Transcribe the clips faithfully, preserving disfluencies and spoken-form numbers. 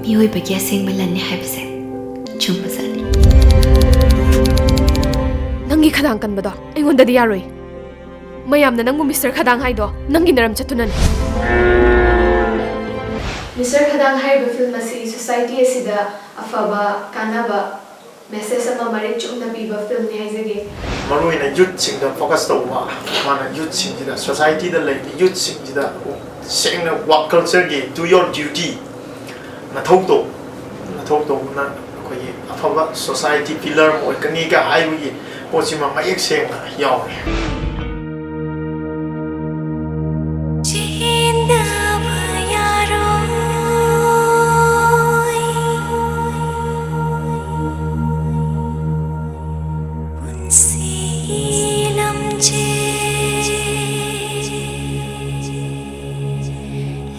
ꯃꯤꯑꯣꯏꯕꯒꯤ ꯑꯁꯦꯡꯕ ꯂꯟꯅꯤ ꯍꯥꯏꯕꯁꯦ ꯆꯨꯝꯕꯖꯥꯠꯅꯤ꯫ ꯅꯪꯒꯤ ꯈꯗꯥꯡ ꯀꯟꯕꯗꯣ ꯑꯩꯉꯣꯟꯗꯗꯤ ꯌꯥꯔꯣꯏ꯫ ꯃꯌꯥꯝꯅ ꯅꯪꯕꯨ ꯃꯤꯁꯇꯔ ꯈꯗꯥꯡ ꯍꯥꯏꯗꯣ ꯅꯪꯒꯤ ꯅꯔꯝ ꯆꯠꯇꯨꯅꯅꯤ꯫ ꯃꯤꯁꯇꯔ ꯈꯗꯥꯡ ꯍꯥꯏꯔꯤꯕ ꯐꯤꯂꯝ ꯑꯁꯤ ꯁꯣꯁꯥꯏꯇꯤ ꯑꯁꯤꯗ ꯑꯐꯕ, ꯀꯥꯟꯅꯕ ꯃꯦꯁꯦꯖ ꯑꯃ ꯃꯔꯤꯛ ꯆꯨꯝꯅ ꯄꯤꯕ ꯐꯤꯂꯝꯅꯤ ꯍꯥꯏꯖꯒꯦ꯫ ꯃꯔꯨꯑꯣꯏꯅ ꯌꯨꯠꯁꯤꯡꯗ ꯐꯣꯀꯁ ꯇꯧꯕ, ꯃꯥꯅ ꯌꯨꯠꯁꯤꯡꯁꯤꯗ, ꯁꯣꯁꯥꯏꯇꯤꯗ ꯂꯩꯕ ꯌꯨꯠꯁꯤꯡꯁꯤꯗ ꯁꯦꯡꯅ work culture ꯒꯤ do your duty, ꯅꯊꯧ ꯇꯧ, ꯅꯊꯧ ꯇꯧꯕꯅ ꯑꯩꯈꯣꯏꯒꯤ ꯑꯐꯕ ꯁꯣꯁꯥꯏꯇꯤ ꯄꯤꯂꯔ ꯑꯃ ꯑꯣꯏꯔꯛꯀꯅꯤꯒ ꯍꯥꯏꯕꯒꯤ ꯄꯣꯠꯁꯤꯃ ꯃꯌꯦꯛ ꯁꯦꯡꯅ ꯌꯥꯎꯔꯤ꯫ ꯆꯦꯟꯗꯕ ꯌꯥꯔꯣꯏ ꯄꯨꯟꯁꯤꯒꯤ ꯂꯝꯖꯦꯜ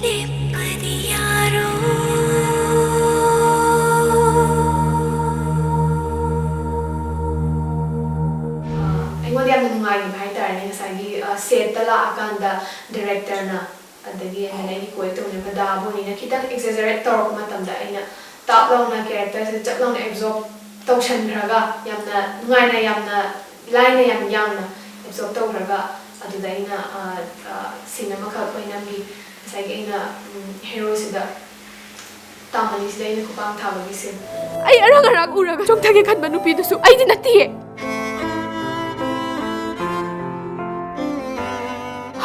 ꯂꯦꯞꯄꯗꯤ ꯌꯥꯔꯣꯏ꯫ ꯑꯩꯉꯣꯟꯗ ꯌꯥꯝꯅ ꯅꯨꯡꯉꯥꯏꯈꯤꯕ ꯍꯥꯏꯇꯥꯔꯦꯅꯦ, ꯉꯁꯥꯏꯒꯤ, ꯑ, ꯁꯦꯠꯇ ꯂꯥꯛꯑꯀꯥꯟꯗ ꯗꯥꯏꯔꯦꯛꯇꯔꯅ, ꯑꯗꯒꯤ ꯑꯩꯅ ꯑꯩꯒꯤ ꯀꯣ ꯑꯦꯛꯇꯔ ꯃꯦꯝ ꯗꯥ ꯕꯣꯅꯤꯅ ꯈꯤꯇꯪ ꯑꯦꯛꯖꯦꯖꯔꯦꯠ ꯇꯧꯔꯛꯄ ꯃꯇꯝꯗ ꯑꯩꯅ ꯇꯥꯞ ꯂꯥꯎꯅ ꯀꯦꯔꯦꯛꯇꯔꯁꯦ ꯆꯞ ꯂꯥꯎꯅ ꯑꯦꯕꯖꯣꯔꯞ ꯇꯧꯁꯟꯈ꯭ꯔꯒ ꯌꯥꯝꯅ ꯅꯨꯡꯉꯥꯏꯅ, ꯌꯥꯝꯅ ꯂꯥꯏꯅ, ꯌꯥꯝ ꯌꯥꯡꯅ ꯑꯦꯕꯖꯣꯔꯞ ꯇꯧꯈ꯭ꯔꯒ ꯑꯗꯨꯗ ꯑꯩꯅ, ꯑ, ꯑ, ꯁꯤꯟ ꯑꯃꯈꯛ ꯑꯣꯏꯅꯝꯈꯤ꯫ ꯉꯁꯥꯏꯒꯤ ꯑꯩꯅ, ꯎꯝ, ꯍꯦꯔꯣꯁꯤꯗ ꯇꯥꯃꯅꯤꯁꯤꯗ ꯑꯩꯅ ꯈꯨꯄꯥꯡ ꯊꯥꯕꯒꯤ ꯁꯤꯟ꯫ ꯑꯩ ꯑꯔꯥꯛ ꯑꯔꯥꯛ ꯎꯔꯒ ꯆꯣꯡꯊꯒꯦ ꯈꯟꯕ ꯅꯨꯄꯤꯗꯨꯁꯨ ꯑꯩꯗꯤ ꯅꯠꯇꯤꯌꯦ꯫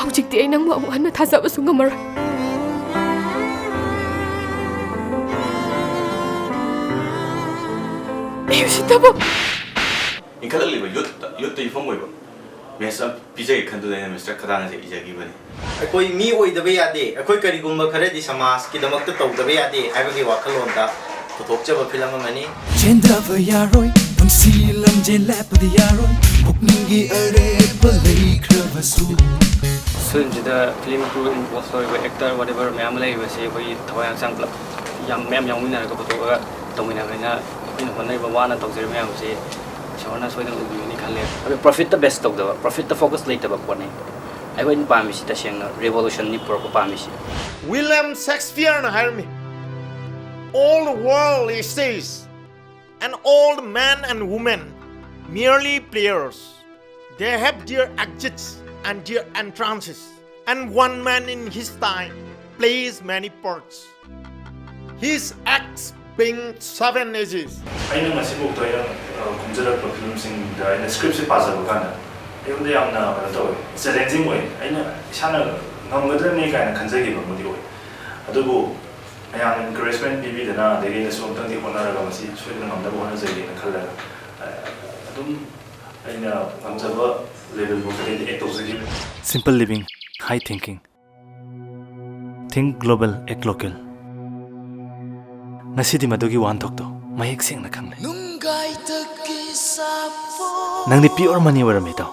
ꯍꯧꯖꯤꯛꯇꯤ ꯑꯩ ꯅꯪꯕꯨ ꯑꯃꯨꯛ ꯍꯟꯅ ꯊꯥꯖꯕꯁꯨ ꯉꯝꯃꯔꯣꯏ꯫ ꯑꯩ ꯎꯁꯤꯠꯇꯕ꯫ ꯏꯟꯈꯠꯂꯛꯂꯤꯕ ꯌꯨꯠꯇ, ꯌꯨꯠꯇ ꯌꯨꯝꯐꯝ ꯑꯣꯏꯕ ꯃꯦꯁꯦꯖ ꯑꯃ ꯄꯤꯖꯒꯦ ꯈꯟꯗꯨꯅ ꯑꯩꯅ ꯃꯤꯁꯇꯔ ꯈꯗꯥꯡ ꯑꯁꯦ ꯏꯖꯈꯤꯕꯅꯤ꯫ ꯑꯩꯈꯣꯏ ꯃꯤ ꯑꯣꯏꯗꯕ ꯌꯥꯗꯦ, ꯑꯩꯈꯣꯏ ꯀꯔꯤꯒꯨꯝꯕ ꯈꯔꯗꯤ ꯁꯃꯥꯖꯀꯤꯗꯃꯛꯇ ꯇꯧꯗꯕ ꯌꯥꯗꯦ ꯍꯥꯏꯕꯒꯤ ꯋꯥꯈꯜꯂꯣꯟꯗ ꯄꯨꯊꯣꯛꯆꯕ ꯐꯤꯂꯝ ꯑꯃꯅꯤ꯫ ꯆꯦꯟꯗꯕ ꯌꯥꯔꯣꯏ, ꯄꯨꯟꯁꯤ ꯂꯝꯖꯦꯜ ꯂꯦꯞꯄꯗꯤ ꯌꯥꯔꯣꯏ, ꯄꯨꯛꯅꯤꯡꯒꯤ ꯑꯔꯦꯞꯄ ꯂꯩꯈ꯭ꯔꯕꯁꯨ꯫ ꯐꯤꯂꯝꯁꯤꯗ ꯐꯤꯂꯝ ꯀ꯭ꯔꯨ ꯏꯟꯚꯣꯜꯚ ꯇꯧꯔꯤꯕ ꯑꯦꯛꯇꯔ whatever ꯃꯌꯥꯝ ꯑꯃ ꯂꯩꯔꯤꯕꯁꯦ ꯑꯩꯈꯣꯏ ꯊꯋꯥꯏ ꯍꯛꯆꯥꯡ ꯄꯨꯂꯞ ꯌꯥꯝ, ꯃꯌꯥꯝ ꯌꯥꯎꯃꯤꯟꯅꯔꯒ ꯄꯨꯊꯣꯛꯑꯒ ꯇꯧꯃꯤꯟꯅꯕꯅꯤꯅ ꯑꯩꯈꯣꯏꯅ ꯍꯣꯠꯅꯔꯤꯕ ꯋꯥꯅ ꯇꯧꯖꯔꯤꯕ ꯃꯌꯥꯝꯁꯦ ꯏꯁꯣꯔꯅ ꯁꯣꯏꯗꯅ ꯎꯕꯤꯒꯅꯤ ꯈꯜꯂꯦ꯫ ꯑꯗꯣ ꯄ꯭ꯔꯣꯐꯤꯠꯇ ꯕꯦꯁ ꯇꯧꯗꯕ, ꯄ꯭ꯔꯣꯐꯤꯠꯇ ꯐꯣꯀꯁ ꯂꯩꯇꯕ ꯄꯣꯠꯅꯤ꯫ ꯑꯩꯈꯣꯏꯅ ꯄꯥꯝꯃꯤꯁꯤ ꯇꯁꯦꯡꯅ ꯔꯤꯚꯣꯂꯨꯁꯟꯅꯤ ꯄꯨꯔꯛꯄ ꯄꯥꯝꯃꯤꯁꯤ꯫ ꯋꯤꯂꯤꯌꯝ ꯁꯦꯛꯁꯄꯤꯌꯔꯅ ꯍꯥꯏꯔꯝꯃꯤ, All the world is stage, and all the men and women merely players. They have their exits and their entrances, and one man in his time plays many parts. His acts being seven ages. ꯑꯩꯅ ꯉꯁꯤꯐꯥꯎꯗ ꯑꯩꯅ, ꯑ, ꯀꯨꯝꯖꯔꯛꯄ ꯐꯤꯂꯝꯁꯤꯡꯗ ꯑꯩꯅ ꯁ꯭ꯀ꯭ꯔꯤꯞꯁꯦ ꯄꯥꯖꯕ ꯀꯥꯟꯗ ꯑꯩꯉꯣꯟꯗ ꯌꯥꯝꯅ, ꯀꯩꯅꯣ ꯇꯧꯋꯦ, challenging ꯑꯣꯏ꯫ ꯑꯩꯅ ꯏꯁꯥꯅ ꯉꯝꯒꯗ꯭ꯔꯅꯦ ꯀꯥꯏꯅ ꯈꯟꯖꯈꯤꯕ ꯑꯃꯗꯤ ꯑꯣꯏ꯫ ꯑꯗꯨꯕꯨ ꯃꯌꯥꯝꯅ ꯏꯟꯀꯔꯦꯖꯃꯦꯟ ꯄꯤꯕꯤꯗꯅ, ꯑꯗꯒꯤ ꯑꯩꯅꯁꯨ ꯑꯝꯇꯪꯗꯤ ꯍꯣꯠꯅꯔꯒ ꯃꯁꯤ ꯁꯣꯏꯗꯅ ꯉꯝꯅꯕ ꯍꯣꯠꯅꯖꯒꯦꯅ ꯈꯜꯂꯒ, ꯑ, ꯑꯗꯨꯝ ꯑꯩꯅ ꯉꯝꯖꯕ ꯂꯦꯚꯦꯜ ꯐꯥꯎꯗꯗꯤ ꯑꯦꯛ ꯇꯧꯖꯈꯤꯕꯅꯤ꯫ Simple living, high thinking. Think global, act local. ꯉꯁꯤꯗꯤ ꯃꯗꯨꯒꯤ ꯋꯥꯍꯟꯊꯣꯛꯇꯣ ꯃꯌꯦꯛ ꯁꯦꯡꯅ ꯈꯪꯂꯦ꯫ ꯅꯪꯗꯤ pure money ꯑꯣꯏꯔꯝꯃꯦ, ꯏꯇꯥꯎ꯫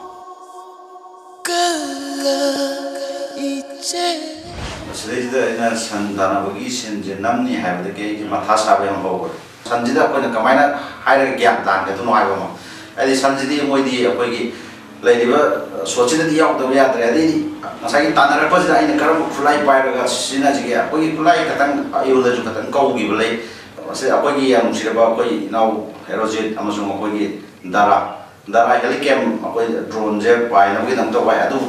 ꯃꯁꯤꯗꯩꯁꯤꯗ ꯑꯩꯅ ꯁꯟ ꯇꯥꯟꯅꯕꯒꯤ ꯁꯤꯟꯁꯦ ꯅꯝꯅꯤ ꯍꯥꯏꯕꯗꯒꯤ ꯑꯩꯁꯦ ꯃꯊꯥ ꯁꯥꯕ ꯌꯥꯝ ꯍꯧꯈ꯭ꯔꯦ꯫ ꯁꯟꯁꯤꯗ ꯑꯩꯈꯣꯏꯅ ꯀꯃꯥꯏꯅ ꯍꯥꯏꯔꯒ ꯒ꯭ꯌꯥꯟ ꯇꯥꯍꯟꯒꯗꯣꯏꯅꯣ ꯍꯥꯏꯕ ꯑꯃ꯫ ꯍꯥꯏꯗꯤ ꯁꯟꯁꯤꯗꯤ ꯃꯣꯏꯗꯤ ꯑꯩꯈꯣꯏꯒꯤ ꯂꯩꯔꯤꯕ ꯁꯣꯠꯁꯤꯗꯗꯤ ꯌꯥꯎꯗꯕ ꯌꯥꯗ꯭ꯔꯦ꯫ ꯑꯗꯩꯗꯤ ꯉꯁꯥꯏꯒꯤ ꯇꯥꯟꯅꯔꯛꯄꯁꯤꯗ ꯑꯩꯅ ꯀꯔꯝꯕ ꯈꯨꯠꯂꯥꯏ ꯄꯥꯏꯔꯒ ꯁꯤꯖꯤꯟꯅꯁꯤꯒꯦ? ꯑꯩꯈꯣꯏꯒꯤ ꯈꯨꯠꯂꯥꯏ ꯈꯛꯇꯪ ꯑꯩꯉꯣꯟꯗꯁꯨ ꯈꯛꯇꯪ ꯀꯧꯈꯤꯕ ꯂꯩ꯫ ꯃꯁꯤ ꯑꯩꯈꯣꯏꯒꯤ ꯌꯥꯝ ꯅꯨꯡꯁꯤꯔꯕ ꯑꯩꯈꯣꯏ ꯏꯅꯥꯎ ꯍꯦꯔꯣꯖꯤꯠ ꯑꯃꯁꯨꯡ ꯑꯩꯈꯣꯏꯒꯤ ꯗꯥꯔꯥ, ꯗꯥꯔꯥ ꯍꯦꯂꯤꯀꯦꯝ ꯑꯩꯈꯣꯏ ꯗ꯭ꯔꯣꯟꯁꯦ ꯄꯥꯏꯅꯕꯒꯤꯗꯃꯛꯇ ꯋꯥꯏ꯫ ꯑꯗꯨ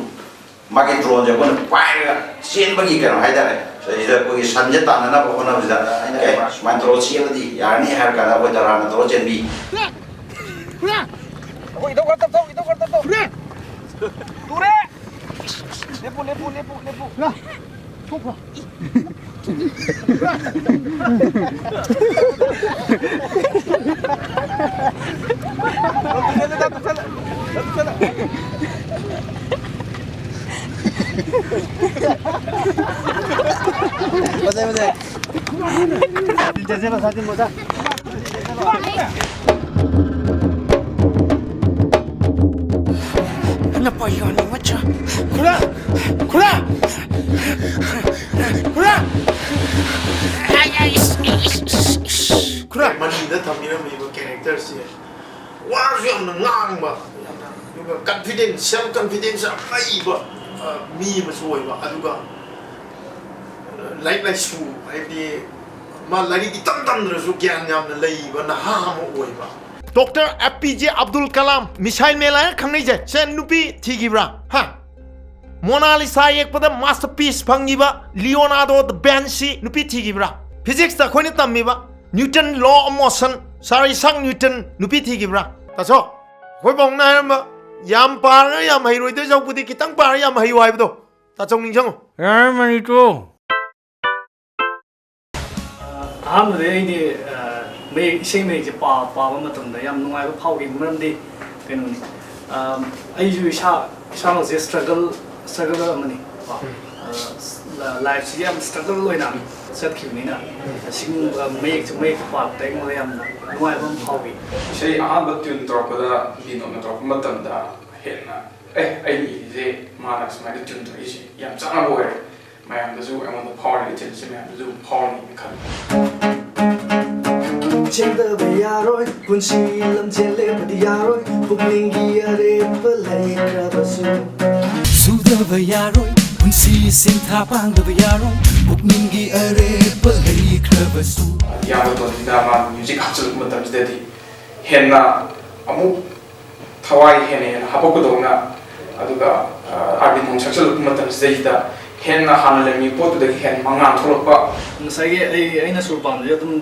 ꯃꯥꯒꯤ ꯗ꯭ꯔꯣꯟꯁꯦ ꯑꯩꯈꯣꯏꯅ ꯄꯥꯏꯔꯒ ꯆꯦꯟꯕꯒꯤ ꯀꯩꯅꯣ ꯍꯥꯏꯇꯥꯔꯦ꯫ ꯁꯤꯗꯩꯁꯤꯗ ꯑꯩꯈꯣꯏꯒꯤ ꯁꯟꯁꯦ ꯇꯥꯟꯅꯅꯕ ꯍꯣꯠꯅꯕꯁꯤꯗ ꯑꯩꯅ, "ꯑꯦ, ꯁꯨꯃꯥꯏꯅ ꯇꯧꯔꯒ ꯆꯦꯜꯂꯗꯤ ꯌꯥꯔꯅꯤ" ꯍꯥꯏꯔ ꯀꯥꯟꯗ ꯑꯩꯈꯣꯏ ꯗꯥꯔꯥꯅ ꯇꯧꯔꯒ ꯆꯦꯟꯕꯤ꯫ ꯈꯨꯔꯥ! ꯑꯩꯈꯣꯏ ꯏꯙꯧ ꯈꯔ ꯇꯞꯊꯧ, ꯏꯙꯧ ꯈꯔ ꯇꯞꯊꯧ꯫ ꯈꯨꯔꯥ! ꯇꯨꯔꯦ! ꯂꯦꯞꯄꯨ, ꯂꯦꯞꯄꯨ, ꯂꯦꯞꯄꯨ, ꯂꯦꯞꯄꯨ꯫ ꯈꯨꯔꯥ! ꯊꯣꯛꯈ꯭ꯔꯣ꯫ ꯐꯖꯩ, ꯐꯖꯩ꯫ ꯆꯠꯁꯦ, ꯃꯁꯥꯗꯤ ꯃꯣꯖꯥ꯫ ꯅꯄꯥ ꯌꯥꯅꯤ ꯃꯆꯥ꯫ ꯈꯨꯔꯥ! ꯈꯨꯔꯥ! ꯈꯨꯔꯥ! ꯈꯨꯔꯥ! ꯃꯅꯤꯗ ꯊꯝꯕꯤꯔꯝꯃꯤꯕ ꯀꯦꯔꯦꯛꯇꯔꯁꯦ ꯋꯥꯁꯨ ꯌꯥꯝꯅ ꯉꯥꯡꯕ, ꯌꯥꯝꯅ, ꯑꯗꯨꯒ ꯀꯟꯐꯤꯗꯦꯟꯁ, ꯁꯦꯜꯐ ꯀꯟꯐꯤꯗꯦꯟꯁ ꯌꯥꯝ ꯂꯩꯕ, ꯑ, ꯃꯤ ꯑꯃꯁꯨ ꯑꯣꯏꯕ, ꯑꯗꯨꯒ ꯂꯥꯏꯔꯤꯛ ꯂꯥꯏꯁꯨ, ꯍꯥꯏꯕꯗꯤ ꯃꯥ ꯂꯥꯏꯔꯤꯛ ꯏꯇꯝ ꯇꯝꯗ꯭ꯔꯁꯨ ꯒ꯭ꯌꯥꯟ ꯌꯥꯝꯅ ꯂꯩꯕ ꯅꯍꯥ ꯑꯃ ꯑꯣꯏꯕ꯫ ꯗꯣꯛꯇꯔ ꯑꯦ ꯄꯤ J Abdul Kalam, missile man ꯍꯥꯏꯅ ꯈꯪꯅꯩꯁꯦ, ꯁꯦ ꯅꯨꯄꯤ ꯊꯤꯈꯤꯕ꯭ꯔꯥ? ꯍꯥ? ꯃꯣꯅꯥꯂꯤꯁꯥ ꯌꯦꯛꯄꯗ ꯃꯥꯁꯇꯔ ꯄꯤꯁ ꯐꯪꯈꯤꯕ ꯂꯤꯑꯣꯅꯥꯔꯗꯣ ꯗ ꯚꯦꯟꯁꯤ ꯅꯨꯄꯤ ꯊꯤꯈꯤꯕ꯭ꯔꯥ? ꯐꯤꯖꯤꯛꯁꯇ ꯑꯩꯈꯣꯏꯅ ꯇꯝꯃꯤꯕ ꯅ꯭ꯌꯨꯇꯟ ꯂꯣ ꯑꯣꯐ ꯃꯣꯁꯟ, ꯁꯥꯔ ꯏꯁꯥꯛ ꯅ꯭ꯌꯨꯇꯟ ꯅꯨꯄꯤ ꯊꯤꯈꯤꯕ꯭ꯔꯥ? ꯇꯥꯆꯧ, ꯑꯩꯈꯣꯏ ꯄꯥꯕꯨꯡꯅ ꯍꯥꯏꯔꯝꯕ, "ꯌꯥꯝ ꯄꯥꯔꯒ ꯌꯥꯝ ꯍꯩꯔꯣꯏꯗꯣꯏ ꯁꯔꯨꯛꯄꯨꯗꯤ ꯈꯤꯇꯪ ꯄꯥꯔꯒ ꯌꯥꯝ ꯍꯩꯌꯨ" ꯍꯥꯏꯕꯗꯣ꯫ ꯇꯥꯆꯧ ꯅꯤꯡꯁꯤꯡꯉꯨ꯫ ꯌꯥꯔꯦ, ꯃꯅꯤꯄꯨꯔ꯫ ꯑꯍꯥꯟꯕꯗ ꯑꯩꯗꯤ, ꯑ, ꯃꯌꯦꯛ, ꯏꯁꯩ ꯃꯌꯦꯛꯁꯦ ꯄꯥ-, ꯄꯥꯕ ꯃꯇꯝꯗ ꯌꯥꯝ ꯅꯨꯡꯉꯥꯏꯕ ꯐꯥꯎꯈꯤ꯫ ꯃꯔꯝꯗꯤ ꯀꯩꯅꯣꯅꯤ, ꯑ, ꯑꯩꯁꯨ ꯏꯁꯥ, ꯏꯁꯥꯃꯛꯁꯦ struggle, struggler ꯑꯃꯅꯤ꯫ ꯀꯣ, ꯑ, ꯂ-, ꯂꯥꯏꯐꯁꯤꯗꯤ ꯌꯥꯝ struggle ꯑꯣꯏꯅ ꯆꯠꯈꯤꯕꯅꯤꯅ, ꯑꯁꯤꯒꯨꯝꯕ ꯃꯌꯦꯛꯁꯦ, ꯃꯌꯦꯛꯁꯦ ꯄꯥꯔꯛꯄꯗ ꯑꯩꯉꯣꯟꯗ ꯌꯥꯝꯅ ꯅꯨꯡꯉꯥꯏꯕ ꯑꯃ ꯐꯥꯎꯈꯤ꯫ ꯏꯁꯩ ꯑꯍꯥꯟꯕ tune ꯇꯧꯔꯛꯄꯗ, ꯕꯤꯅꯣꯠꯅ ꯇꯧꯔꯛꯄ ꯃꯇꯝꯗ ꯍꯦꯟꯅ, "ꯑꯦ, ꯑꯩꯅ ꯏꯔꯤꯁꯦ ꯃꯥꯅ ꯁꯨꯃꯥꯏꯅ tune ꯇꯧꯔꯛꯏꯁꯦ ꯌꯥꯝ ꯆꯥꯟꯅꯕ ꯑꯣꯏꯔꯦ꯫ ꯃꯌꯥꯝꯗꯁꯨ ꯑꯩꯉꯣꯟꯗ ꯐꯥꯎꯔꯤꯕ ꯏꯊꯤꯜꯁꯦ ꯃꯌꯥꯝꯗꯁꯨ ꯐꯥꯎꯔꯅꯤꯅ ꯈꯜꯂꯤ"꯫ ꯆꯦꯟꯗꯕ ꯌꯥꯔꯣꯏ, ꯄꯨꯟꯁꯤ ꯂꯝꯖꯦꯜ ꯂꯦꯞꯄꯗꯤ ꯌꯥꯔꯣꯏ, ꯄꯨꯛꯅꯤꯡꯒꯤ ꯑꯔꯦꯞꯄ ꯂꯩꯈ꯭ꯔꯕꯁꯨ꯫ ꯁꯨꯗꯕ ꯌꯥꯔꯣꯏ, ꯄꯨꯟꯁꯤ ꯁꯤꯟꯊꯥ ꯄꯥꯡꯗꯕ ꯌꯥꯔꯣꯏ, ꯄꯨꯛꯅꯤꯡꯒꯤ ꯑꯔꯦꯞꯄ ꯂꯩꯈ꯭ꯔꯕꯁꯨ꯫ ꯏꯌꯥꯝꯕ ꯇꯣꯟꯕꯤꯅ ꯃꯥꯅ music ꯍꯥꯞꯆꯤꯜꯂꯛꯄ ꯃꯇꯝꯁꯤꯗꯗꯤ ꯍꯦꯟꯅ ꯑꯃꯨꯛ ꯊꯋꯥꯏ ꯍꯦꯟꯅ ꯍꯦꯟꯅ ꯍꯥꯞꯄꯛꯄꯗꯧꯅ, ꯑꯗꯨꯒ, ꯑ, ꯑꯥꯔꯕꯤꯟ ꯑꯃꯨꯛ ꯁꯛꯆꯜꯂꯛꯄ ꯃꯇꯝꯁꯤꯗꯩꯁꯤꯗ ꯍꯦꯟꯅ ꯍꯥꯟꯅ ꯂꯩꯔꯝꯃꯤꯕ ꯄꯣꯠꯇꯨꯗꯒꯤ ꯍꯦꯟꯅ ꯃꯉꯥꯜ ꯊꯣꯛꯂꯛꯄ꯫ ꯉꯁꯥꯏꯒꯤ ꯑꯩ, ꯑꯩꯅ ꯁꯨꯔ ꯄꯥꯟꯕꯁꯦ ꯑꯗꯨꯝ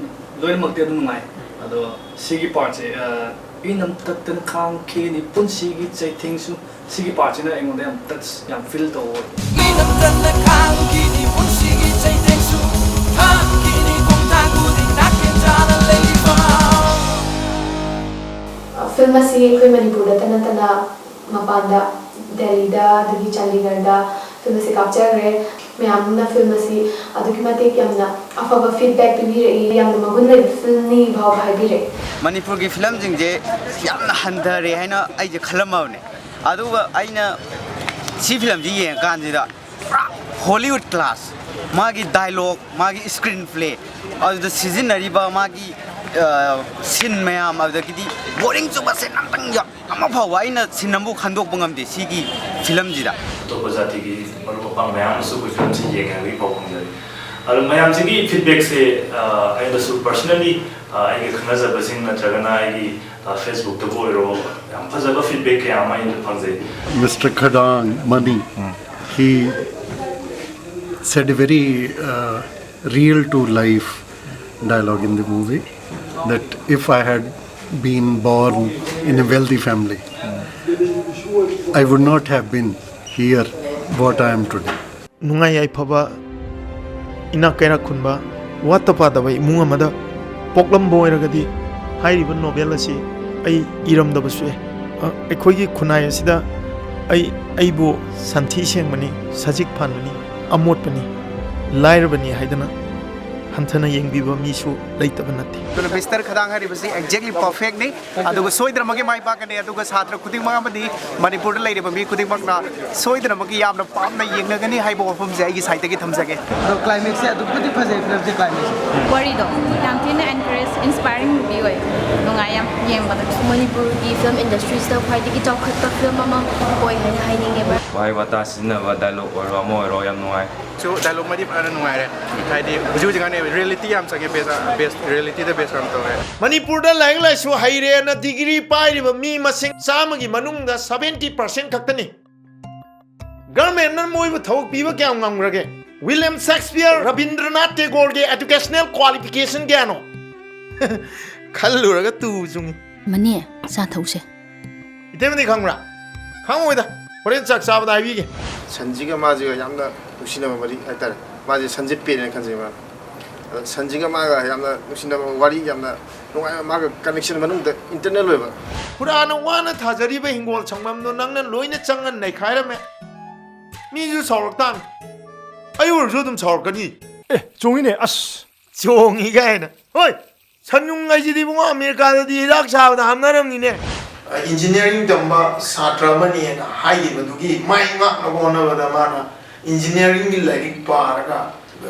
ꯂꯣꯏꯅꯃꯛꯇꯤ ꯑꯗꯨꯝ ꯅꯨꯡꯉꯥꯏ, ꯑꯗꯣ ꯁꯤꯒꯤ partꯁꯦ, ꯑ, "ꯏꯅꯝ ꯇꯠꯇꯅ ꯈꯥꯡꯈꯤꯅꯤ ꯄꯨꯟꯁꯤꯒꯤ ꯆꯩꯊꯦꯡꯁꯨ", ꯁꯤꯒꯤ partꯁꯤꯅ ꯑꯩꯉꯣꯟꯗ ꯌꯥꯝ touch, ꯌꯥꯝ feel ꯇꯧꯕ ꯑꯣꯏ꯫ ꯃꯤꯅꯝꯗꯅ ꯈꯥꯡꯈꯤꯅꯤ ꯄꯨꯟꯁꯤꯒꯤ ꯆꯩꯊꯦꯡꯁꯨ, ꯈꯥꯡꯈꯤꯅꯤ ꯈꯣꯡꯊꯥꯡ ꯈꯨꯗꯤꯡ ꯅꯥꯀꯦꯟ ꯆꯥꯅ ꯂꯩꯕ꯫ ꯐꯤꯜꯝ ꯑꯁꯤ ꯑꯩꯈꯣꯏ ꯃꯅꯤꯄꯨꯔꯗꯇ ꯅꯠꯇꯅ ꯃꯄꯥꯟꯗ, ꯗꯦꯜꯂꯤꯗ, ꯑꯗꯒꯤ ꯆꯥꯟꯗꯤꯒꯔꯗ ꯐꯤꯜꯝ ꯑꯁꯤ ꯀꯥꯞꯆꯈ꯭ꯔꯦ꯫ ꯃꯌꯥꯝꯅ ꯐꯤꯜꯝ ꯑꯁꯤ ꯑꯗꯨꯛꯀꯤ ꯃꯇꯤꯛ ꯌꯥꯝꯅ ꯑꯐꯕ feedback ꯄꯤꯕꯤꯔꯛꯏ, ꯌꯥꯝꯅ ꯃꯒꯨꯟ ꯂꯩꯕ ꯐꯤꯜꯝꯅꯤ ꯐꯥꯎꯕ ꯍꯥꯏꯕꯤꯔꯛꯏ꯫ ꯃꯅꯤꯄꯨꯔꯒꯤ ꯐꯤꯂꯝꯁꯤꯡꯁꯦ ꯌꯥꯝꯅ ꯍꯟꯊꯔꯦ ꯍꯥꯏꯅ ꯑꯩꯁꯦ ꯈꯜꯂꯝꯃꯕꯅꯦ꯫ ꯑꯗꯨꯒ ꯑꯩꯅ ꯁꯤ ꯐꯤꯂꯝꯁꯤ ꯌꯦꯡꯉꯀꯥꯟꯁꯤꯗ ꯄꯨꯔꯥ Hollywood class, ꯃꯥꯒꯤ dialogue, ꯃꯥꯒꯤ screen play, ꯑꯗꯨꯗ ꯁꯤꯖꯤꯟꯅꯔꯤꯕ ꯃꯥꯒꯤ, ꯑ, scene ꯃꯌꯥꯝ, ꯑꯗꯨꯗꯒꯤꯗꯤ boring ꯆꯨꯕ scene ꯑꯝꯇꯪ ꯌꯥꯎ-, ꯑꯃ ꯐꯥꯎꯕ ꯑꯩꯅ scene ꯑꯃꯐꯥꯎ ꯈꯟꯗꯣꯛꯄ ꯉꯝꯗꯦ ꯁꯤꯒꯤ ꯐꯤꯂꯝꯁꯤꯗ꯫ ꯑꯇꯣꯞꯄ ꯖꯥꯇꯤꯒꯤ ꯃꯔꯨꯞ ꯃꯄꯥꯡ ꯃꯌꯥꯝꯅꯁꯨ ꯑꯩꯈꯣꯏ ꯐꯤꯂꯝꯁꯤ ꯌꯦꯡꯉꯦ ꯍꯥꯏꯕꯒꯤ ꯄꯥꯎ ꯐꯪꯖꯔꯤ꯫ ꯑꯗꯣ ꯃꯌꯥꯝꯁꯤꯒꯤ ꯐꯤꯗꯕꯦꯛꯁꯦ ꯑꯩꯉꯣꯟꯗꯁꯨ ꯄꯔꯁꯅꯦꯜꯂꯤ ꯑꯩꯒꯤ ꯈꯪꯅꯖꯕꯁꯤꯡ ꯅꯠꯇ꯭ꯔꯒꯅ ꯑꯩꯒꯤ ꯐꯦꯁꯕꯨꯛꯇꯕꯨ ꯑꯣꯏꯔꯣ, ꯌꯥꯝ ꯐꯖꯕ ꯐꯤꯗꯕꯦꯛ ꯀꯌꯥ ꯑꯃ ꯑꯩꯅ ꯐꯪꯖꯩ꯫ Mister Khadang, Mani, he said a very uh, real to life dialogue in the movie, that if I had been born in a wealthy family, I would not have been here what I am today. ꯅꯨꯡꯉꯥꯏ ꯌꯥꯏꯐꯕ, ꯏꯅꯥꯛ ꯀꯩꯔꯥꯛ ꯈꯨꯟꯕ, ꯋꯥꯠꯇ ꯄꯥꯗꯕ ꯏꯃꯨꯡ ꯑꯃꯗ ꯄꯣꯛꯂꯝꯕ ꯑꯣꯏꯔꯒꯗꯤ ꯍꯥꯏꯔꯤꯕ novel ꯑꯁꯤ ꯑꯩ ꯏꯔꯝꯗꯕꯁꯨ ꯌꯥꯏ꯫ ꯑ, ꯑꯩꯈꯣꯏꯒꯤ ꯈꯨꯟꯅꯥꯏ ꯑꯁꯤꯗ ꯑꯩ, ꯑꯩꯕꯨ ꯁꯟꯊꯤ ꯁꯦꯡꯕꯅꯤ, ꯁꯖꯤꯛ ꯐꯥꯟꯕꯅꯤ, ꯑꯃꯣꯠꯄꯅꯤ, ꯂꯥꯏꯔꯕꯅꯤ ꯍꯥꯏꯗꯅ ꯍꯟꯊꯅ ꯌꯦꯡꯕꯤꯕ ꯃꯤꯁꯨ ꯂꯩꯇꯕ ꯅꯠꯇꯦ꯫ ꯑꯗꯨꯅ ꯃꯤꯁꯇꯔ ꯈꯗꯥꯡ ꯍꯥꯏꯔꯤꯕꯁꯤ ꯑꯦꯛꯖꯦꯛꯂꯤ ꯄꯔꯐꯦꯛꯅꯤ꯫ ꯑꯗꯨꯒ ꯁꯣꯏꯗꯅꯃꯛꯀꯤ ꯃꯥꯏ ꯄꯥꯛꯀꯅꯤ꯫ ꯑꯗꯨꯒ ꯁꯥꯇ꯭ꯔ ꯈꯨꯗꯤꯡꯃꯛ ꯑꯃꯗꯤ ꯃꯅꯤꯄꯨꯔꯗ ꯂꯩꯔꯤꯕ ꯃꯤ ꯈꯨꯗꯤꯡꯃꯛꯅ ꯁꯣꯏꯗꯅꯃꯛꯀꯤ ꯌꯥꯝꯅ ꯄꯥꯝꯅ ꯌꯦꯡꯅꯒꯅꯤ ꯍꯥꯏꯕ ꯋꯥꯐꯝꯁꯦ ꯑꯩꯒꯤ ꯁꯥꯏꯠꯇꯒꯤ ꯊꯝꯖꯒꯦ꯫ ꯑꯗꯣ ꯀ꯭ꯂꯥꯏꯃꯦꯛꯁꯁꯦ ꯑꯗꯨꯛꯀꯤ ꯃꯇꯤꯛ ꯐꯖꯩ ꯐꯤꯂꯝꯁꯦ ꯀ꯭ꯂꯥꯏꯃꯦꯛꯁꯁꯦ꯫ ꯋꯥꯔꯤꯗꯣ ꯌꯥꯝ ꯊꯤꯅ ꯑꯦꯟꯀꯔꯦꯖ, ꯏꯟꯁꯄꯥꯏꯔꯤꯡ ꯃꯨꯚꯤ ꯑꯣꯏ, ꯅꯨꯡꯉꯥꯏ ꯌꯥꯝ ꯌꯦꯡꯕꯗ꯫ ꯃꯅꯤꯄꯨꯔꯒꯤ ꯐꯤꯂꯝ ꯏꯟꯗꯁꯇ꯭ꯔꯤꯁꯤꯗ ꯈ꯭ꯋꯥꯏꯗꯒꯤ ꯆꯥꯎꯈꯠꯄ ꯐꯤꯂꯝ ꯑꯃ ꯑꯣꯏ ꯍꯥꯏꯅ ꯍꯥꯏꯅꯤꯡꯉꯦ꯫ ꯋꯥꯍꯩ ꯋꯥꯇꯥ ꯁꯤꯖꯤꯟꯅꯕ ꯗꯥꯏꯂꯣꯛ ꯑꯣꯏꯔꯣ ꯑꯃ ꯑꯣꯏꯔꯣ ꯌꯥꯝ ꯅꯨꯡꯉꯥꯏ꯫ ꯁꯨ ꯗꯥꯏꯂꯣꯛ ꯃꯔꯤ ꯐꯖꯅ ꯅꯨꯡꯉꯥꯏꯔꯦ꯫ ꯍꯥꯏꯗꯤ ꯍꯧꯖꯤꯛ ꯍꯧꯖꯤꯛꯀꯥꯟꯗꯤ ꯔꯤꯌꯦꯂꯤꯇꯤ ꯌꯥꯝ ꯆꯪꯉꯦ, ꯕꯦꯁ ꯔꯤꯌꯦꯂꯤꯇꯤꯗ ꯕꯦꯁ ꯌꯥꯝ ꯇꯧꯔꯦ꯫ ꯃꯅꯤꯄꯨꯔꯗ ꯂꯥꯏꯔꯤꯛ ꯂꯥꯏꯁꯨ ꯍꯩꯔꯦꯅ ꯗꯤꯒ꯭ꯔꯤ ꯄꯥꯏꯔꯤꯕ ꯃꯤ ꯃꯁꯤꯡ ꯆꯥꯝꯃꯒꯤ ꯃꯅꯨꯡꯗ ꯁꯚꯦꯟꯇꯤ ꯄꯥꯔꯁꯦꯟ ꯈꯛꯇꯅꯤ꯫ ꯒꯔꯃꯦꯟꯅ ꯃꯣꯏꯕꯨ ꯊꯕꯛ ꯄꯤꯕ ꯀꯌꯥꯝ ꯉꯝꯈ꯭ꯔꯒꯦ? ꯋꯤꯂꯤꯌꯝ ꯁꯦꯛꯁꯄꯤꯌꯔ, ꯔꯕꯤꯟꯗ꯭ꯔꯅꯥꯊ ꯇꯦꯒꯣꯔꯒꯤ ꯑꯦꯗꯨꯀꯦꯁꯅꯦꯜ ꯀ꯭ꯋꯥꯂꯤꯐꯤꯀꯦꯁꯟ ꯀꯌꯥꯅꯣ? ꯈꯜꯂꯨꯔꯒ ꯇꯨ ꯆꯨꯡꯉꯤ꯫ ꯃꯅꯦ, ꯆꯥ ꯊꯛꯎꯁꯦ꯫ ꯏꯇꯩꯃꯗꯤ ꯈꯪꯕ꯭ꯔꯥ? ꯈꯪꯉꯣꯏꯗ꯫ ꯍꯣꯔꯦꯟ ꯆꯥꯛ ꯆꯥꯕꯗ ꯍꯥꯏꯕꯤꯒꯦ꯫ ꯁꯟꯁꯤꯒ ꯃꯥꯁꯤꯒ ꯌꯥꯝꯅ ꯅꯨꯡꯁꯤꯅꯕ ꯃꯔꯤ ꯍꯥꯏꯇꯥꯔꯦ꯫ ꯃꯥꯁꯦ ꯁꯟꯁꯦ ꯄꯦꯠꯅꯦꯅ ꯈꯟꯖꯩ ꯃꯥꯅ꯫ ꯑꯗꯣ ꯁꯟꯁꯤꯒ ꯃꯥꯒ ꯌꯥꯝꯅ ꯅꯨꯡꯁꯤꯅꯕ ꯋꯥꯔꯤ, ꯌꯥꯝꯅ ꯅꯨꯡꯉꯥꯏꯕ, ꯃꯥꯒ ꯀꯅꯦꯛꯁꯟ ꯃꯅꯨꯡꯗ ꯏꯟꯇꯔꯅꯦꯜ ꯑꯣꯏꯕ꯫ ꯄꯨꯔꯥꯅ ꯋꯥꯅ ꯊꯥꯖꯔꯤꯕ ꯍꯤꯡꯒꯣꯜ ꯁꯪꯕꯝꯗꯣ ꯅꯪꯅ ꯂꯣꯏꯅ ꯆꯪꯉ ꯅꯩꯈꯥꯏꯔꯝꯃꯦ꯫ ꯃꯤꯁꯨ ꯁꯥꯎꯔꯛ ꯇꯥꯕꯅꯤ꯫ ꯑꯩ ꯑꯣꯏꯔꯁꯨ ꯑꯗꯨꯝ ꯁꯥꯎꯔꯛꯀꯅꯤ꯫ ꯑꯦ, ꯆꯣꯡꯉꯤꯅꯦ, ꯑꯁ꯫ ꯆꯣꯡꯉꯤ ꯀꯥꯏꯅ꯫ ꯍꯣꯏ, ꯁꯟꯌꯨꯡ ꯍꯥꯏꯁꯤꯗꯤ ꯏꯕꯨꯡꯉꯣ ꯑꯃꯦꯔꯤꯀꯥꯗꯗꯤ ꯍꯤꯗꯥꯛ ꯆꯥꯕꯗ ꯍꯥꯞꯅꯔꯝꯅꯤꯅꯦ꯫ ꯏꯟꯖꯤꯅꯤꯌꯥꯔꯤꯡ ꯇꯝꯕ ꯁꯥꯇ꯭ꯔ ꯑꯃꯅꯦꯅ ꯍꯥꯏꯈꯤꯕꯗꯨꯒꯤ ꯃꯥꯏ ꯉꯥꯛꯅꯕ ꯍꯣꯠꯅꯕꯗ ꯃꯥꯅ ꯏꯟꯖꯤꯅꯤꯌꯥꯔꯤꯡꯒꯤ ꯂꯥꯏꯔꯤꯛ ꯄꯥꯔꯒ,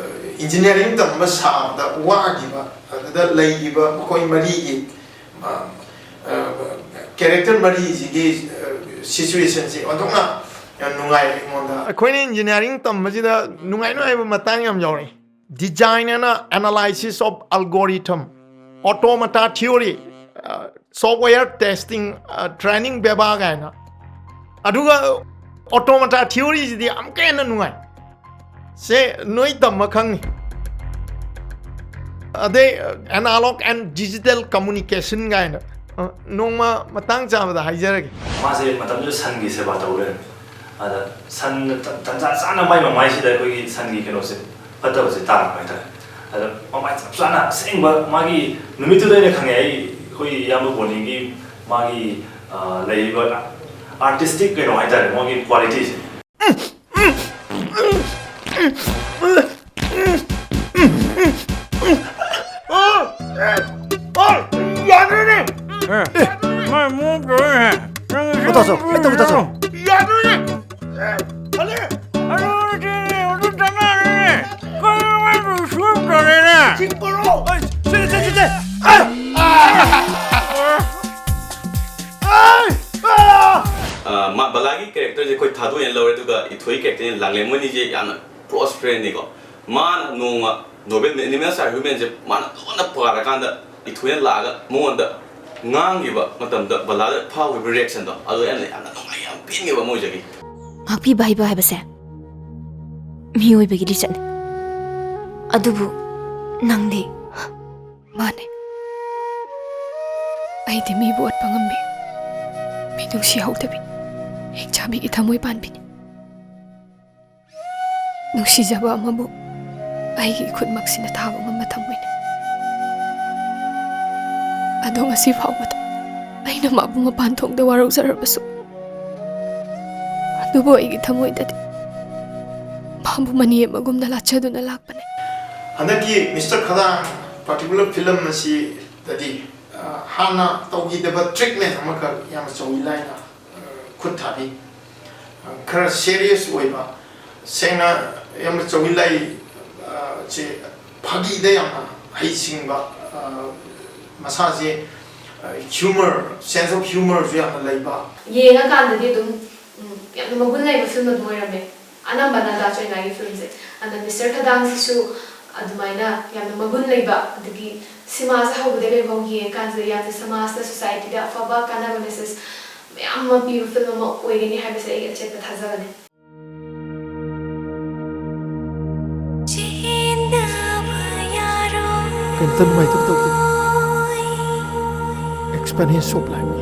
ꯏꯟꯖꯤꯅꯤꯌꯥꯔꯤꯡ ꯇꯝꯕ ꯁꯥꯕꯗ ꯋꯥꯈꯤꯕ, ꯑꯗꯨꯗ ꯂꯩꯔꯤꯕ ꯃꯈꯣꯏ ꯃꯔꯤꯒꯤ, ꯑ, ꯑ, ꯀꯦꯔꯦꯛꯇꯔ ꯃꯔꯤꯁꯤꯒꯤ, ꯑ, ꯁꯤꯆꯨꯋꯦꯁꯟꯁꯤ ꯑꯣꯟꯊꯣꯛꯅ ꯌꯥꯝ ꯅꯨꯡꯉꯥꯏ ꯑꯩꯉꯣꯟꯗ꯫ ꯑꯩꯈꯣꯏꯅ ꯏꯟꯖꯤꯅꯤꯌꯥꯔꯤꯡ ꯇꯝꯕꯁꯤꯗ ꯅꯨꯡꯉꯥꯏ ꯅꯨꯡꯉꯥꯏꯕ ꯃꯇꯥꯡ ꯌꯥꯝ ꯌꯥꯎꯔꯛꯏ꯫ Design and Analysis of Algorithm, Automata Theory, Software Testing Training Veeba ꯀꯥꯏꯅ꯫ ꯑꯗꯨꯒ Automata Theoryꯁꯤꯗꯤ ꯑꯃꯨꯛꯀ ꯍꯦꯟꯅ ꯅꯨꯡꯉꯥꯏ꯫ ꯁꯦ ꯅꯣꯏ ꯇꯝꯃ ꯈꯪꯅꯤ꯫ ꯑꯗꯩ Analog and Digital Communication ꯀꯥꯏꯅ꯫ ꯑ, ꯅꯣꯡꯃ ꯃꯇꯥꯡ ꯆꯥꯕꯗ ꯍꯥꯏꯖꯔꯒꯦ꯫ ꯃꯥꯁꯦ ꯃꯇꯝꯗꯨꯗ ꯁꯟꯒꯤ ꯁꯦꯕꯥ ꯇꯧ ꯂꯩꯔꯝꯃꯦ꯫ ꯑꯗ ꯁꯟ ꯇ-, ꯇꯟꯖꯥ ꯆꯥꯅ ꯃꯥꯏ ꯃꯃꯥꯏꯁꯤꯗ ꯑꯩꯈꯣꯏꯒꯤ ꯁꯟꯒꯤ ꯀꯩꯅꯣꯁꯦ ꯐꯠꯇꯕꯁꯦ ꯇꯥꯔꯛꯄ ꯍꯥꯏꯇꯥꯔꯦ꯫ ꯑꯗ ꯃꯃꯥꯏ ꯆꯞ ꯆꯥꯅ ꯑꯁꯦꯡꯕ ꯃꯥꯒꯤ ꯅꯨꯃꯤꯠꯇꯨꯗ ꯑꯩꯅ ꯈꯪꯉꯦ, ꯑꯩ, ꯑꯩꯈꯣꯏ ꯏꯌꯥꯝꯕ ꯕꯣꯅꯤꯒꯤ ꯃꯥꯒꯤ, ꯑ, ꯂꯩꯔꯤꯕ artistic ꯀꯩꯅꯣ ꯍꯥꯏꯇꯥꯔꯦ, ꯃꯥꯒꯤ qualityꯁꯦ꯫ ꯌꯥꯗ꯭ꯔꯦꯅꯦ! ꯑꯦ, ꯃꯥꯏ ꯃꯑꯣꯡ ꯇꯧꯔꯦꯅꯦ꯫ ꯅꯪ ꯁꯤ ꯄꯨꯊꯣꯛꯁꯣ, ꯍꯦꯛꯇ ꯄꯨꯊꯣꯛꯁꯣ꯫ ꯌꯥꯗ꯭ꯔꯦꯅꯦ! ꯑꯗꯨ ꯅꯠꯇꯦꯅꯦ, ꯑꯗꯨ ꯇꯥꯟꯅꯔꯦꯅꯦ꯫ ꯀꯩꯅꯣ ꯃꯥꯏꯗꯨ ꯁꯨꯝ ꯇꯧꯔꯦꯅꯦ? ꯁꯤ ꯄꯨꯔꯛꯑꯣ! ꯑꯩ, ꯁꯦ, ꯁꯦ, ꯁꯦ, ꯁꯦ! ꯑꯩ! ꯑꯥ! ꯑꯥ! ꯑꯥ! ꯑꯥ, ꯃꯥ, ꯕꯂꯥꯒꯤ characterꯁꯦ ꯑꯩꯈꯣꯏ ꯊꯥꯗꯣꯏꯅ ꯂꯧꯔꯦ, ꯑꯗꯨꯒ ꯏꯊꯣꯏ characterꯅ ꯂꯥꯡꯂꯦꯟ꯫ ꯃꯣꯏꯅꯤꯁꯦ ꯌꯥꯝꯅ close friendꯅꯤꯀꯣ꯫ ꯃꯥꯅ ꯅꯣꯡꯃ Nobel Animals are Humanꯁꯦ ꯃꯥꯅ ꯂꯣꯟꯅ ꯄꯥꯔꯀꯥꯟꯗ ꯏꯊꯣꯏꯅ ꯂꯥꯛꯑꯒ ꯃꯉꯣꯟꯗ ꯉꯥꯡꯈꯤꯕ ꯃꯇꯝꯗ ꯕꯂꯥꯗ ꯐꯥꯎꯈꯤꯕ reactionꯗꯣ, ꯑꯗꯨ ꯑꯩꯅ ꯌꯥꯝꯅ ꯅꯨꯡꯉꯥꯏ, ꯌꯥꯝ ꯄꯦꯟꯈꯤꯕ ꯃꯣꯏꯗꯒꯤ꯫ ꯉꯥꯛꯄꯤꯕ ꯍꯩꯕ ꯍꯥꯏꯕꯁꯦ ꯃꯤꯑꯣꯏꯕꯒꯤ ꯂꯤꯆꯠꯅꯤ꯫ ꯑꯗꯨꯕꯨ ꯅꯪꯗꯤ? ꯃꯥꯅꯦ꯫ ꯑꯩꯗꯤ ꯃꯤꯕꯨ ꯑꯣꯠꯄ ꯉꯝꯕꯤ, ꯃꯤ ꯅꯨꯡꯁꯤꯍꯧꯗꯕꯤ, ꯍꯤꯡꯆꯥꯕꯤꯒꯤ ꯊꯃꯣꯏ ꯄꯥꯟꯕꯤꯅꯤ꯫ ꯅꯨꯡꯁꯤꯖꯕ ꯑꯃꯕꯨ ꯑꯩꯒꯤ ꯏꯈꯨꯠꯃꯛꯁꯤꯅ ꯊꯥꯕ ꯉꯝꯕ ꯊꯃꯣꯏꯅꯤ꯫ ꯑꯗꯣ ꯉꯁꯤ ꯐꯥꯎꯕꯗ ꯑꯩꯅ ꯃꯥꯕꯨ ꯃꯄꯥꯟ ꯊꯣꯡꯗ ꯋꯥꯔꯧꯖꯔꯕꯁꯨ, ꯑꯗꯨꯕꯨ ꯑꯩꯒꯤ ꯊꯃꯣꯏꯗꯗꯤ ꯃꯥꯕꯨ ꯃꯅꯤ ꯑꯃꯒꯨꯝꯅ ꯂꯥꯠꯆꯗꯨꯅ ꯂꯥꯛꯄꯅꯤ꯫ ꯍꯟꯗꯛꯀꯤ Mister Khadang particular film ꯑꯁꯤꯗꯗꯤ, ꯑ, ꯍꯥꯟꯅ ꯇꯧꯈꯤꯗꯕ treatment ꯑꯃꯈꯛ ꯌꯥꯝꯅ ꯆꯧꯏ ꯂꯥꯏꯅ ꯈꯨꯠ ꯊꯥꯕꯤ꯫ ꯈꯔ serious ꯑꯣꯏꯕ, ꯁꯦꯡꯅ ꯌꯥꯝꯅ ꯆꯧꯃꯤꯟꯂꯩ, ꯑ, ꯁꯦ ꯐꯥꯒꯤꯗ ꯌꯥꯝꯅ ꯍꯩꯁꯤꯡꯕ, ꯑ, ꯃꯁꯥꯁꯦ, ꯑ, humor, sense of humorꯁꯨ ꯌꯥꯝꯅ ꯂꯩꯕ꯫ ꯌꯦꯡꯉꯀꯥꯟꯗꯗꯤ ꯑꯗꯨꯝ, ꯎꯝ, ꯌꯥꯝꯅ ꯃꯒꯨꯟ ꯂꯩꯕ film ꯑꯗꯨꯝ ꯑꯣꯏꯔꯝꯃꯦ꯫ ꯑꯅꯝꯕꯅ ꯗꯥ ꯆꯣꯏꯅꯥꯒꯤ filmꯁꯦ꯫ ꯑꯗ Mister ꯈꯗꯥꯡꯁꯤꯁꯨ ꯑꯗꯨꯃꯥꯏꯅ ꯌꯥꯝꯅ ꯃꯒꯨꯟ ꯂꯩꯕ, ꯑꯗꯒꯤ ꯁꯤꯃꯥꯁꯦ ꯍꯧꯕꯗꯒꯤ ꯂꯣꯏꯐꯥꯎ ꯌꯦꯡꯉꯀꯥꯟꯁꯤꯗ ꯌꯥꯝꯅ ꯁꯃꯥꯖꯇ, ꯁꯣꯁꯥꯏꯇꯤꯗ ꯑꯐꯕ ꯀꯥꯟꯅꯕ ꯃꯦꯁꯦꯖ ꯃꯌꯥꯝ ꯑꯃ ꯄꯤꯕ ꯐꯤꯂꯝ ꯑꯃ ꯑꯣꯏꯒꯅꯤ ꯍꯥꯏꯕꯁꯦ ꯑꯩꯒꯤ ꯑꯆꯦꯠꯄ ꯊꯥꯖꯕꯅꯤ꯫ ꯀꯩꯝꯇ ꯅꯨꯡꯉꯥꯏꯇꯕ ꯇꯧꯗꯦ꯫ Experience of life꯫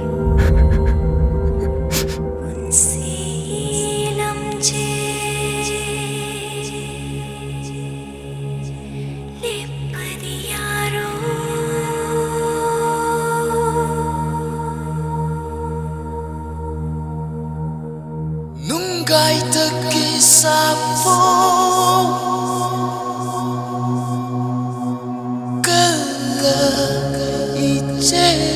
ꯅꯨꯡꯒꯥꯏꯇꯒꯤ ꯁꯥꯐꯣ ꯀꯜꯂ ꯏꯆꯦ